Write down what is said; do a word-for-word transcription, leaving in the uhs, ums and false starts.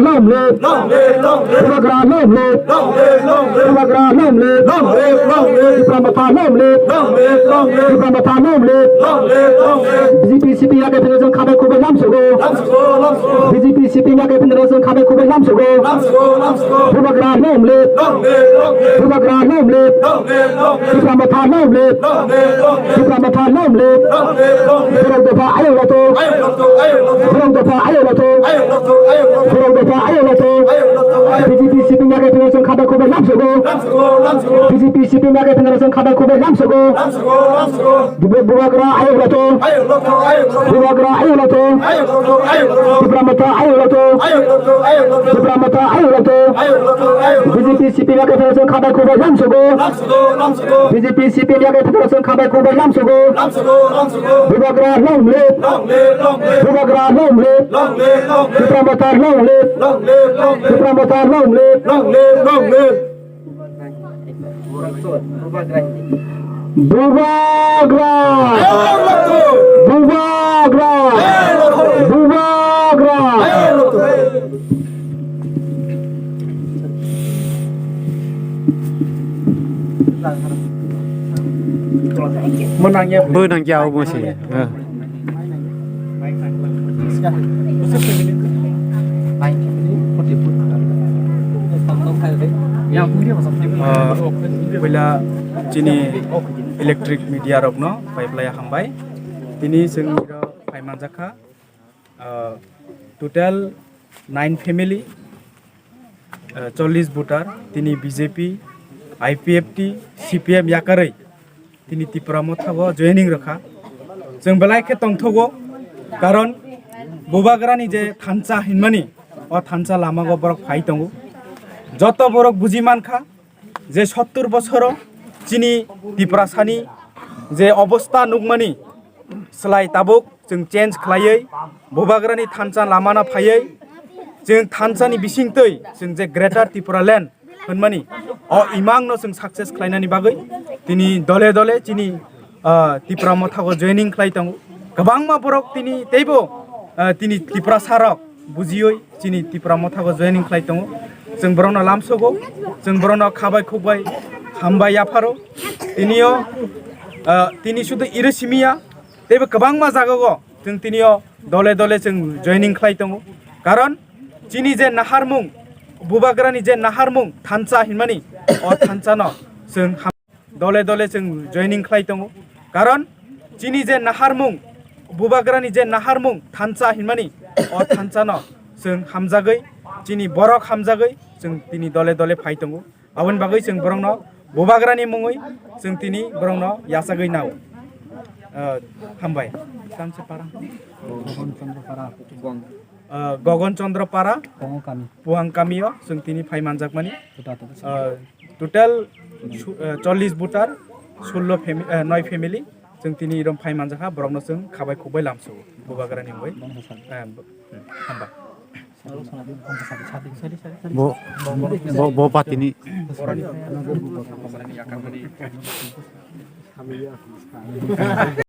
Long live! Long live, long live! Bubagra long live! Long live, long live! Bubagra long live! Long live, long live! Tipra Motha long live! Long live, long live! Tipra Motha long live! Long live, long live! B J P C P M yakhe phano chwng khabai khukbai lamsogo. Lamsogo, lamsogo! B J P C P M yakhe phano chwng khabai khukbai lamsogo. Lamsogo, lamsogo! Bubagra long live! Long live, long live! Bubagra long live! Long live, long live! Tipra Motha long live! Long live, long live! Tipra Motha long live! Long live, long live! Borok dopha ayok loto! Ayok loto, ayok loto! Borok dopha ayok loto! Ayok loto, ayok loto! Borok dopha ayok loto! Ayok loto, ayok loto! B J P C P M yakhe phano chwng khabai khukbai lamsogo. Lamsogo, lamsogo! B J P C P M yakhe phano chwng khabai khukbai lamsogo. Lamsogo, lamsogo! Bubagra ayok loto! Ayok loto, ayok loto! Bubagra ayok loto! Ayok loto, ayok loto! Tipra Motha ayok loto! Ayok loto, ayok loto! Tipra Motha ayok loto! Ayok loto, ayok loto! B J P C P M yakhe phano chwng khabai khukbai lamsogo. Lamsogo, lamsogo! B J P C P M yakhe phano chwng khabai khukbai lamsogo. Lamsogo, lamsogo! Bubagra long live! Long live, long live! Bubagra long live! Long live, long live! Tipra Motha long live! Long live, long live! Tipra Motha long live! Long live, long live! Bubagra! Bubagra! Bubagra! Bo nang ya, bo si. Ah, puila chini electric media rokno pai phlai hambai. Tini chwng iro phai manjak kha, ah, total nine family, ah, chollish voter, tini B J P, I P F T, C P M yakarwi tini Tipra Motha o joining rwkha. Chwng belai khe tongthogo, karon Bubagrani je thansa hinmani, o thansa lama o borok phai tongo. Joto borok buji mankha je sottur bosoro chini Tiprasani je obostha nukmani, slai tabuk chwng change khlaiwi Bubagrani thansa lamano phaiwi chwng thansani bisingtwi chwng je Greater Tipraland hwnmani o imangno chwng success khlainani bagwi tini dole dole chini, ah, Tipra Motha o joining khlai tongo. Kwbangma borok tini teibo, ah, tini Tiprasa rok bujiwi chini Tipra Motha o joining khlai tongo. Chwng borokno lamsogo, chwng borokno khabai khukbai hambai yapharo. Tinio, ah, tini sudu iro simiya, teibo kwbangma jagao chwng tinio dole dole chwng joining khlai tongo. Karon chini je naharmung, Bubagrani je naharmung thansa hinmani, o thansano chwng ham-, dole dole chwng joining khlai tongo. Karon chini je naharmung, Bubagrani je naharmung thansa hinmani, o thansano chwng hamjagwi, chini borok hamjagwi chwng tini dole dole phai tongo. Aboni bagwi chwng borokno Bubagrani mungwi chwng tini borokno yachagwi nao. Ah, hambai. Tamse para. Gogon Chandra Para. Ah, Gogon Chandra Para. Puang kami. Puang kamio chwng tini phai manjakmani. Total, total. Ah, total su-, ah, chollish voter, sullo fami-, ah, noi family. Chwng tini irom phai manjakha, borokno chwng khabai khukbai lamsogo. Bubagrani mungwi. Bangsa sal. Ah, bo-, hambai. Bo, bo, bo patini.